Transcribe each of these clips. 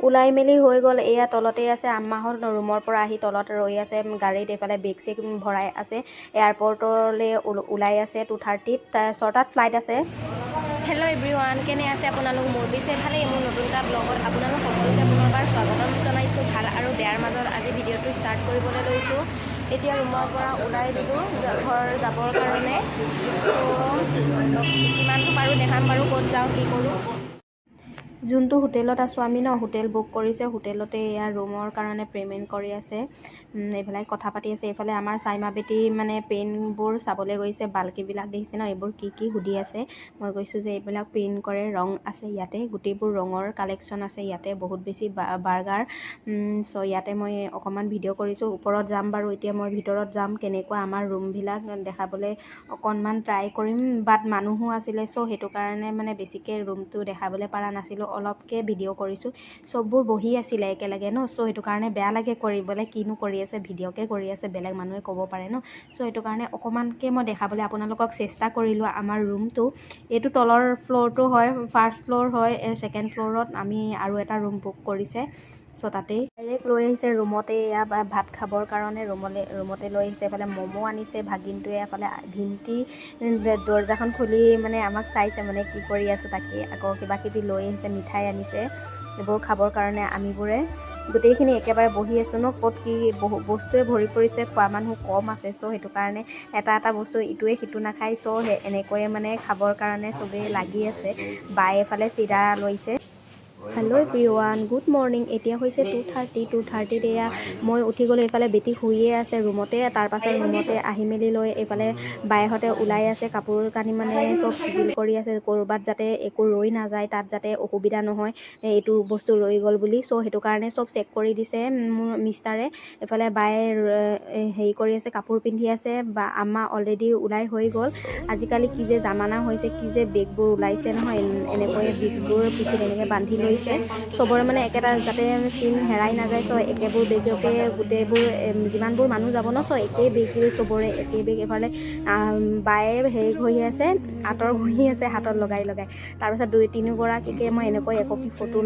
ওলাই মেলি হৈ গ'ল। এয়া তলতেই আছে। আম্মাহঁত ৰুমৰ পৰা আহি তলত ৰৈ আছে গাড়ীত। এইফালে বেগ চেগ ভৰাই আছে, এয়াৰপৰ্টলৈ ওলাই আছে। 2:30ত, 6টাত ফ্লাইট আছে। হেল্ল' এভৰিৱান, কেনে আছে আপোনালোক? মোৰ পিছে ভালেই। মোৰ নতুন এটা ব্লগত আপোনালোক সকলোকে পুনৰবাৰ স্বাগতম জনাইছোঁ। ভাল আৰু বেয়াৰ মাজত আজি ভিডিঅ'টো ষ্টাৰ্ট কৰিবলৈ লৈছোঁ। এতিয়া ৰুমৰ পৰা ওলাই দিলোঁ ঘৰ যাবৰ কাৰণে। ত' কিমানটো পাৰোঁ দেখাম বাৰু, ক'ত যাওঁ, কি কৰোঁ। যোনটো হোটেলত আছোঁ আমি ন, হোটেল বুক কৰিছে, হোটেলতে এয়া ৰুমৰ কাৰণে পে'মেণ্ট কৰি আছে। এইফালে কথা পাতি আছে। এইফালে আমাৰ চাইমা বেটি মানে পেইণ্টবোৰ চাবলৈ গৈছে। বাল্টিবিলাক দেখিছে ন, এইবোৰ কি কি সুধি আছে। মই কৈছোঁ যে এইবিলাক প্ৰিণ্ট কৰে, ৰং আছে ইয়াতে, গোটেইবোৰ ৰঙৰ কালেকশ্যন আছে ইয়াতে, বহুত বেছি বাৰ্গাৰ। চ' ইয়াতে মই অকণমান ভিডিঅ' কৰিছোঁ। ওপৰত যাম বাৰু, এতিয়া মই ভিতৰত যাম। কেনেকুৱা আমাৰ ৰুমবিলাক দেখাবলৈ অকণমান ট্ৰাই কৰিম। বাট মানুহো আছিলে, চ' সেইটো কাৰণে মানে বেছিকৈ ৰুমটো দেখাবলৈ পৰা নাছিলোঁ, অলপকৈ ভিডিঅ' কৰিছোঁ। চববোৰ বহি আছিলে একেলগে ন, চ' সেইটো কাৰণে বেয়া লাগে কৰিবলৈ। কিনো কৰি আছে, ভিডিঅ'কে কৰি আছে, বেলেগ মানুহে ক'ব পাৰে ন। চ' সেইটো কাৰণে অকণমানকৈ মই দেখাবলৈ আপোনালোকক চেষ্টা কৰিলোঁ। আমাৰ ৰুমটো এইটো তলৰ ফ্ল'ৰটো হয়, ফাৰ্ষ্ট ফ্ল'ৰ হয়। ছেকেণ্ড ফ্ল'ৰত আমি আৰু এটা ৰুম বুক কৰিছে। চ' তাতেই ডাইৰেক্ট লৈ আহিছে ৰুমতে। এয়া ভাত খাবৰ কাৰণে ৰুমতে লৈ আহিছে। এফালে ম'ম' আনিছে ভাগিনটোৱে। এফালে ভিন্টি দৰ্জাখন খুলি মানে আমাক চাইছে, মানে কি কৰি আছোঁ তাকে। আকৌ কিবা কিবি লৈ আহিছে, মিঠাই আনিছে, এইবোৰ খাবৰ কাৰণে। আমিবোৰে গোটেইখিনি একেবাৰে বহি আছোঁ ন, ক'ত কি বহু বস্তুৱে ভৰি পৰিছে, খোৱা মানুহ কম আছে। চ' সেইটো কাৰণে এটা এটা বস্তু ইটোৱে সিটো নাখায়। চ' এনেকৈয়ে মানে খাবৰ কাৰণে চবেই লাগি আছে। বায়ে এফালে চিৰা লৈছে। Hello' everyone, good morning. এতিয়া হৈছে 2:30। 2:30ত এয়া মই উঠি গ'লোঁ। এইফালে বেটি শুইয়ে আছে ৰুমতে। তাৰপাছত ৰুমতে আহি মেলি লৈ এইফালে বায়েহঁতে ওলাই আছে। কাপোৰ কানি মানে চব চিজিল কৰি আছে, ক'ৰবাত যাতে একো ৰৈ নাযায়, তাত যাতে অসুবিধা নহয়, এইটো বস্তু ৰৈ গ'ল বুলি। চ' সেইটো কাৰণে চব চেক কৰি দিছে মোৰ মিষ্টাৰে। এইফালে বায়ে হেৰি কৰি আছে, কাপোৰ পিন্ধি আছে। বা আম্মা অলৰেডি ওলাই হৈ গ'ল। আজিকালি কি যে জামানা হৈছে, কি যে বেগবোৰ ওলাইছে নহয়, এনেকৈ বেগবোৰ পিঠিত এনেকৈ বান্ধি লৈছে চবৰে, মানে একেটা যাতে চিন হেৰাই নাযায়। চ' একেবোৰ বেগকে গোটেইবোৰ যিমানবোৰ মানুহ যাব ন, চ' একেই বেগ, চবৰে একেই বেগ। এইফালে বায়ে হেৰি ঘঁহি আছে, আঁতৰ ঘঁহি আছে হাতত লগাই লগাই। তাৰপাছত দুই তিনিগৰাকীকে মই এনেকৈ একপি ফটো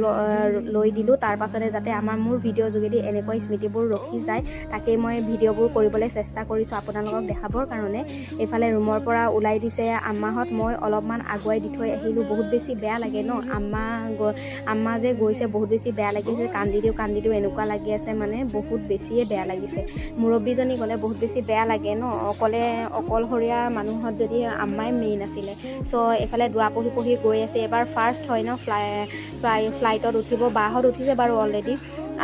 লৈ দিলোঁ। তাৰপাছতে যাতে আমাৰ মোৰ ভিডিঅ' যোগেদি এনেকৈ স্মৃতিবোৰ ৰখি যায়, তাকেই মই ভিডিঅ'বোৰ কৰিবলৈ চেষ্টা কৰিছোঁ আপোনালোকক দেখাবৰ কাৰণে। এইফালে ৰুমৰ পৰা ওলাই দিছে আম্মাহঁত। মই অলপমান আগুৱাই দি থৈ আহিলোঁ। বহুত বেছি বেয়া লাগে ন, আম্মা যে গৈছে, বহুত বেছি বেয়া লাগিছে। কান্দি দিওঁ কান্দি দিওঁ এনেকুৱা লাগি আছে, মানে বহুত বেছিয়ে বেয়া লাগিছে। মুৰব্বীজনী গ'লে বহুত বেছি বেয়া লাগে ন, অকলে অকলশৰীয়া মানুহত যদি আম্মাই মেইন আছিলে। চ' এইফালে দোৱা পঢ়ি পঢ়ি গৈ আছে। এবাৰ ফাৰ্ষ্ট হয় ন ফ্লাইটত উঠিব। বাহঁত উঠিছে বাৰু অলৰেডি,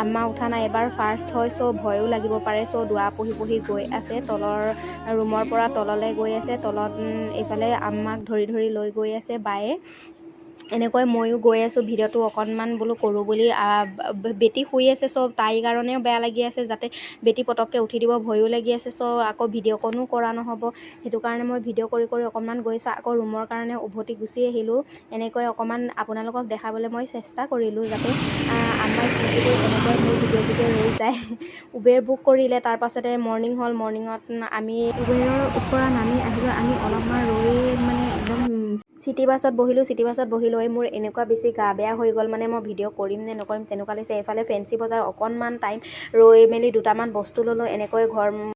আম্মা উঠা নাই, এবাৰ ফাৰ্ষ্ট হয়। চ' ভয়ো লাগিব পাৰে। চ' দোৱা পঢ়ি পঢ়ি গৈ আছে, তলৰ ৰুমৰ পৰা তললৈ গৈ আছে। তলত এইফালে আম্মাক ধৰি ধৰি লৈ গৈ আছে বায়ে। এনেকৈ ময়ো গৈ আছোঁ, ভিডিঅ'টো অকণমান বোলো কৰোঁ বুলি। বেটি শুই আছে, চ' তাইৰ কাৰণেও বেয়া লাগি আছে, যাতে বেটি পটককৈ উঠি দিব, ভয়ো লাগি আছে। চ' আকৌ ভিডিঅ'কণো কৰা নহ'ব, সেইটো কাৰণে মই ভিডিঅ' কৰি কৰি অকণমান গৈছোঁ। আকৌ ৰুমৰ কাৰণে উভতি গুচি আহিলোঁ। এনেকৈ অকণমান আপোনালোকক দেখাবলৈ মই চেষ্টা কৰিলোঁ, যাতে আমাৰ স্মৃতিবোৰ এনেকৈ মোৰ ভিডিঅ' যোগে ৰৈ যায়। উবেৰ বুক কৰিলে। তাৰপাছতে মৰ্ণিং হ'ল। মৰ্ণিঙত আমি উবেৰৰ পৰা নামি আহিলোঁ। আমি অলপমান ৰৈ মানে একদম চিটি বাছত বহিলোঁ। চিটি বাছত বহি লৈ মোৰ এনেকুৱা বেছি গা বেয়া হৈ গ'ল, মানে মই ভিডিঅ' কৰিম নে নকৰিম তেনেকুৱা লাগিছে। এইফালে ফেঞ্চি বজাৰ অকণমান টাইম ৰৈ মেলি দুটামান বস্তু ল'লোঁ। এনেকৈ ঘৰ